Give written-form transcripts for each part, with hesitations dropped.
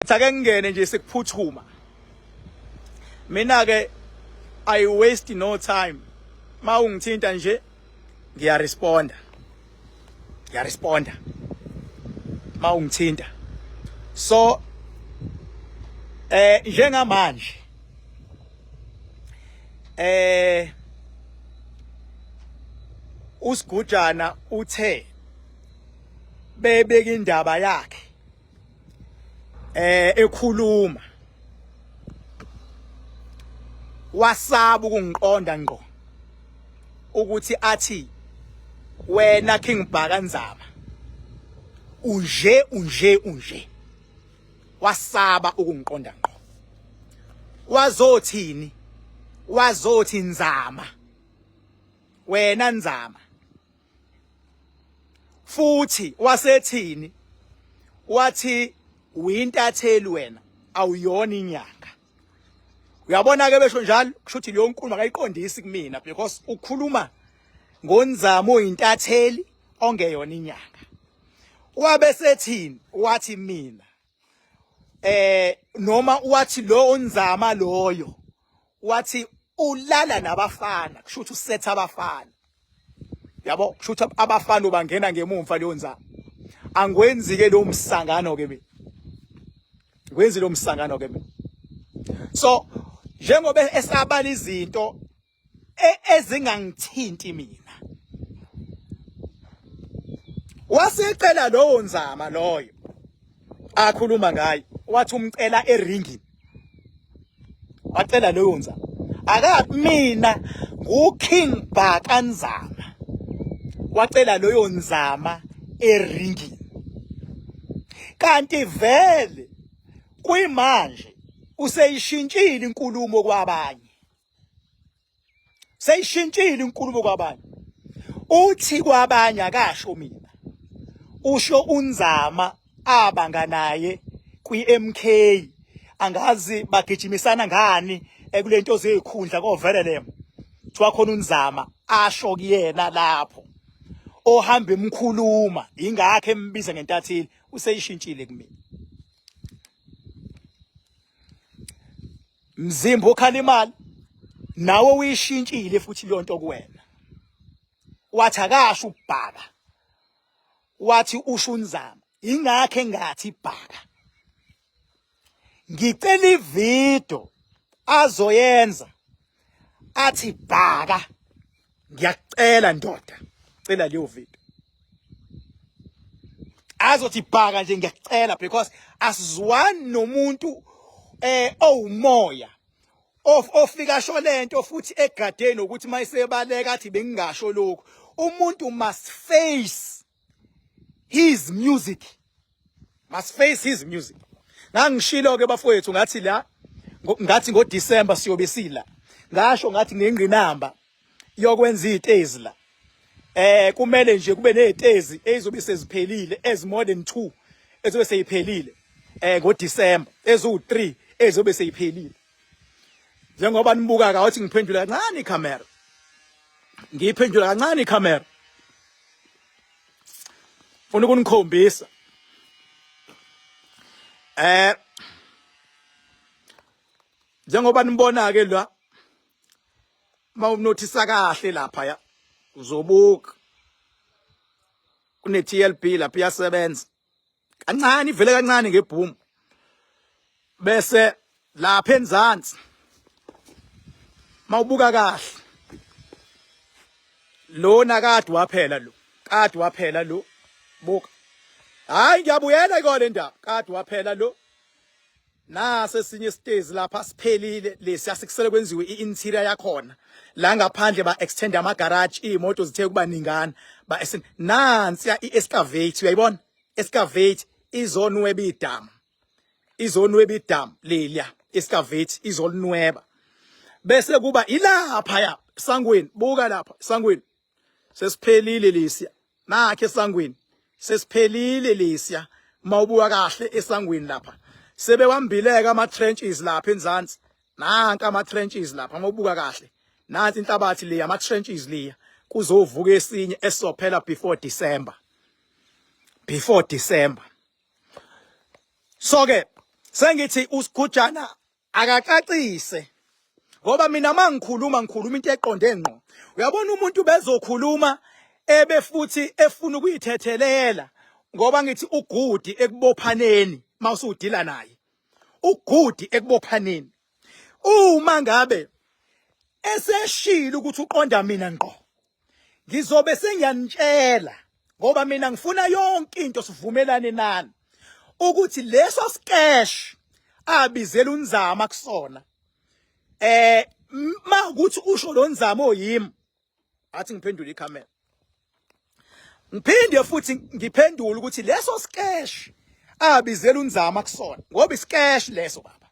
Ngithi ake ngingene nje sekuphuthuma. Mina ke I waste no time. Ma ungithinta nje ngiya responda. Ngiya responda. Ma ungithinta. So njengamanje uSigujana uthe bebeka indaba yakhe ekhuluma wasaba ukungiqonda ngqo ukuthi athi wena King Bhaka Nzama unje unje unje. Wasaba ukungiqonda ngqo. Wazothini? Wazothi Nzama, wena Nzama. Futhi wasethini? Wathi uyintatheli wena, awuyona inyanga. Uyabona ke besho njalo, kusho ukuthi leyo nkulumo akayiqondisi kumina because ukhuluma ngoNzama oyintatheli ongeyona inyanga. Wabe sethini? Wathi mina noma wathi lo onzama loyo, wathi ulala nabafana, kusho ukuthi usetha abafana. Yabo, kusho ukuthi abafana bangena ngemumva leyo nzama. Angwenzi ke lo msangano ke mina, ngwenzi lo msangano ke mina. So njengoba esabala izinto ezingangithinti mina, wasecela lowo nzama loyo akhuluma ngaye, wathi umcela eringini, wacela loyo nzama. Aka mina nguKing Bhaka Nzama, wacela loyo nzama eringini. Kanti vele kuyimanje useyishintshile inkulumo kwabanye, seyishintshile inkulumo kwabanye. Uthi kwabanye akasho mina, usho uNzama abanga naye kwi-MK, angazi bagijimisana ngani ekulento zezikhundla koVerelem. Kuthiwa khona uNzama asho kuyena lapho ohamba emkhuluma, ingakho embiza ngentatheli. Useyishintshile kumina. Mzimba okhala imali nawe uyishintshile futhi leyo nto kuwena. Wathi akasho ubhaka, wathi usho uNzama, ingakho engathi bhaka. Ngicela ivideo azoyenza athi bhaka, ngiyakucela ndoda, cela leyo video azothi bhaka nje, ngiyakucela, because asizwani nomuntu owumoya ofika sho lento futhi egadeni ukuthi mayisebaleka athi bengingasho lokhu. Umuntu must face his music, must face his music. Ngangishilo ke bafowethu, ngathi la ngathi ngoDecember siyobe sila, ngasho ngathi ngengqinamba yokwenza izitezi la, kumele nje kube nezitezi ezizobe seziphelile as more than 2 ezobe seyiphelile ngoDecember, eziwu3 ezobe seyiphelile. Njengoba nibuka ka wathi ngiphendula kancane ikhamera, ngiyiphendula kancane ikhamera, funa ukunikhombisa njengoba nibona ke la, mawunothisa kahle lapha ya uzobuka kune TLB lapha iyasebenza kancane, ivele kancane ngeboom. Bese lapha enzansi mawubuka kahle lona kade waphela lo, kade waphela lo, buka. Hayi, ngiyabuyela ikole ndaba, kade waphela lo. Nase esinye isitezi lapha siphelile lesi, asikusele kwenziwe i-interior yakhona la ngaphandle, ba extend ama garage, imoto zithe kuba ningana ba. Nansi i-excavate, uyayibona excavate izonweba idamu, izonweba idamu leliya, excavate izolinweba. Bese kuba ilapha ya sangweni, buka lapha sangweni sesiphelile lesiya, nakhe esangweni sesiphelile lesiya. Mawubuka kahle esangweni lapha sebewambileka ama trenches lapha enzansi, nanka ama trenches lapha mawubuka kahle, nansi inhlabathi le ama trenches liya. Kuzovuka esinye esizophela before December, before December. So ke Sengithi uSigujana akacacise ngoba mina mangikhuluma ngikhuluma into eqonde ngqo. Uyabona umuntu bezokhuluma ebe futhi efuna ukuyithethelela ngoba ngithi ugudi ekubophaneni mawusudila naye. Ugudi ekubophaneni. Uma ngabe eseshilo ukuthi uqonda mina ngqo ngizobe sengiyanitshela ngoba mina ngifuna yonke into sivumelane nani ukuthi leso skesh abizela unzama kusona eh mawukuthi usho lo nzama oyimi athi ngiphendule ikhamera ngiphinde futhi ngiphendule ukuthi leso skesh abizela unzama kusona ngoba iskesh leso baba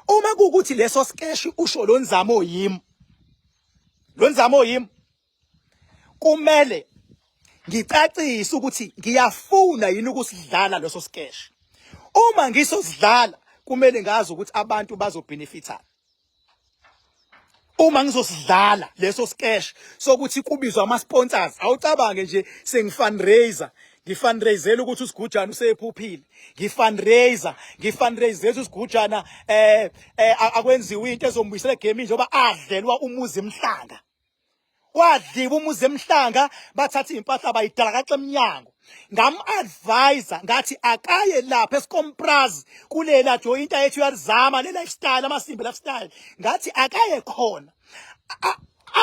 uma kuukuthi leso skesh usho lo nzama oyimi lo nzama oyimi kumele ngicacise ukuthi ngiyafuna yini ukusidlala leso skesh uma ngisosidlala kumele ngazi ukuthi abantu bazobenefita uma ngizosidlala leso skesh sokuthi kubizwa ama sponsors awucabange nje sengifundraiser ngifundraisela ukuthi usigujana usephuphile ngifundraiser ngifundraisela usigujana eh, eh akwenziwe into ezombuyisela egaming njengoba adlelwa umuzi emhlanga kwadliwa umuzi emhlanga bathatha impahla bayidalakaxa emnyango ngam-advisa ngathi akaye lapha esikompraz kulela joyinta yethu uyalizama le lifestyle amasimbi lifestyle ngathi akaye khona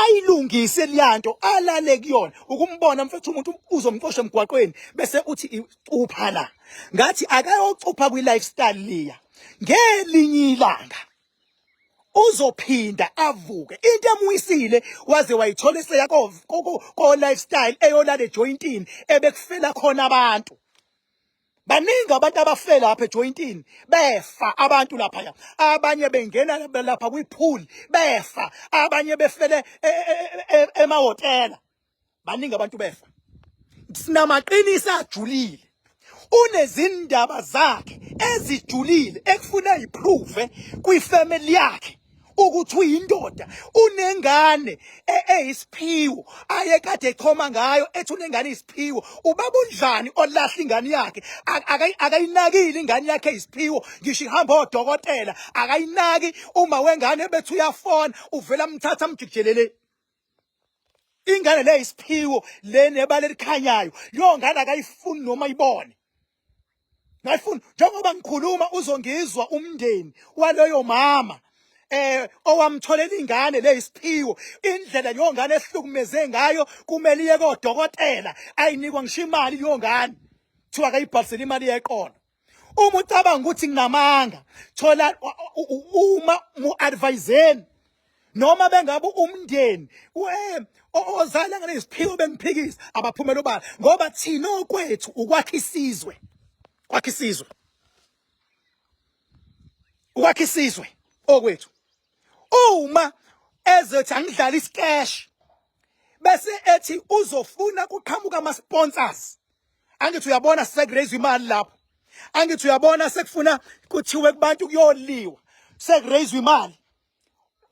ayilungise liyanto alale kuyona ukumbona mfethu umuntu uzomxosha emgwaqweni bese uthi icupha la ngathi akayocupha kwi lifestyle liya ngelinye ilanga uzophinda avuke into emwisile waze wayithola eseya ko ko lifestyle eyolala ejointini ebekufela khona abantu baningi abantu abafela lapha ejointini befa abantu lapha abanye bengena lapha kwipool befa abanye befele e, e, e, emahhotela baningi abantu befa sinamaqiniso ajulile unezindaba zakhe ezijulile ekufuna iprove kwifamily yakhe ukuthi uyindoda unengane e, eyisiphiwo ayekade echoma ngayo ethi unengane isiphiwo ubaba unjani olahla ingane yakhe akayinakile ingane yakhe eyisiphiwo ngisho ihamba odokotela akayinaki uma wengane bethi uyafona uvela amthatha amjikijelele ingane le isiphiwo le nebala elikhanyayo leyo ngane akayifuni noma ibone ngayifuni njengoba ngikhuluma uzongizwa umndeni waloyo mama eh owamtholela ingane le isiphiwo indlela leyo ngane ehlukumeze ngayo kumele iye kodokotela ayinikwa ngisho imali leyo ngane kuthiwa akayibhalisele imali yeqolo uma ucabanga ukuthi nginamanga thola uma mu-adviseni noma bengabe umndeni ozala ngalesiphiwo bengiphikisa abaphumela obala ngoba thina okwethu ukwakha isizwe kwakha isizwe ukwakha isizwe okwethu uma ezothi angidlala isikesh bese ethi uzofuna kuqhamuka ama sponsors angithi uyabona sekuraise imali lapho angithi uyabona sekufuna kuthiwe kubantu kuyoliwa sekuraise imali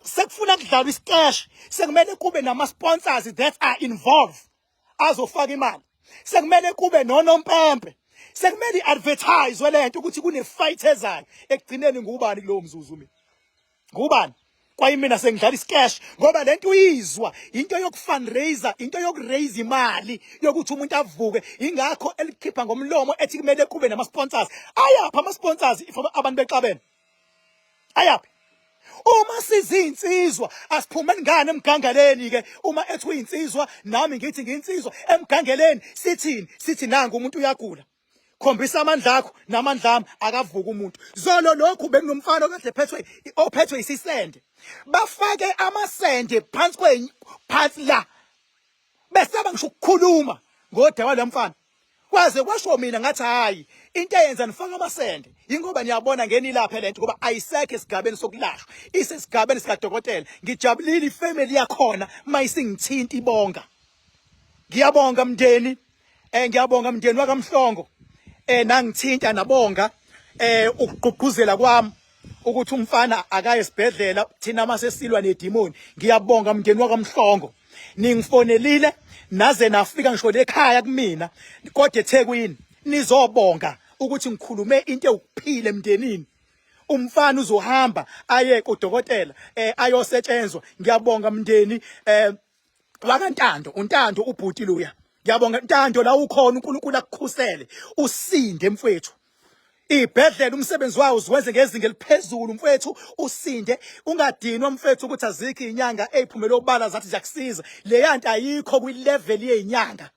sekufuna kudlalwa isikesh sekumele kube nama sponsors that are involved azofaka imali sekumele kube nonompempe sekumele i-advertise lento ukuthi kune-fight ezayo ekugcineni ngubani kulowo mzuzu mina ngubani kwayimina sengidlala iscash ngoba lento uyizwa into yokufundraiser into yokuraise imali yokuthi umuntu avuke ingakho elikhipha ngomlomo ethi kumele kube nama sponsors ayaphi ama sponsors if abantu bexabene ayaphi uma sizinsizwa asiphumeni ngane emgangeleni ke uma ethi uyinsizwa nami ngithi ngiyinsizwa emgangeleni sithini sithi nangu umuntu uyagula khombisa amandla akho namandla ami akavuka umuntu zolo lokhu bekunomfana okade phethwe ophethwe isisende bafake amasende phansi kwenye phansi la besaba ngisho ukukhuluma ngodewa lo mfana kwaze kwasho mina ngathi hayi into eyenza nifaka amasende yingoba niyabona ngenilaphe lento ngoba ayisekho esigabeni sokulashwa isesigabeni sikadokotela ngijabulile ifamily yakhona mayisingithinta ibonga ngiyabonga mndeni eh ngiyabonga mndeni wakamhlongo eh nangithinta nabonga eh ukugqugquzela kwami ukuthi umfana akaye esibhedlela thina masesilwa nedemoni ngiyabonga mndeni wakamhlongo ningifonelile naze nafika ngisho lekhaya kumina kodwa eThekwini nizobonga ukuthi ngikhulume into ewukuphila emndenini. Umfana uzohamba aye kudokotela eh ayosetshenzwa. Ngiyabonga mndeni eh wakaNtando, uNtando ubhuti luya. Ngiyabonga Ntando la ukhona uNkulunkulu akukhusele usinde mfwethu. Ibhedlela umsebenzi wawo uziwenze ngezinga eliphezulu mfwethu usinde ungadinwa mfwethu ukuthi azikho izinyanga eziphumele obala zathi ziyakusiza. Leya nto ayikho kwi level yezinyanga.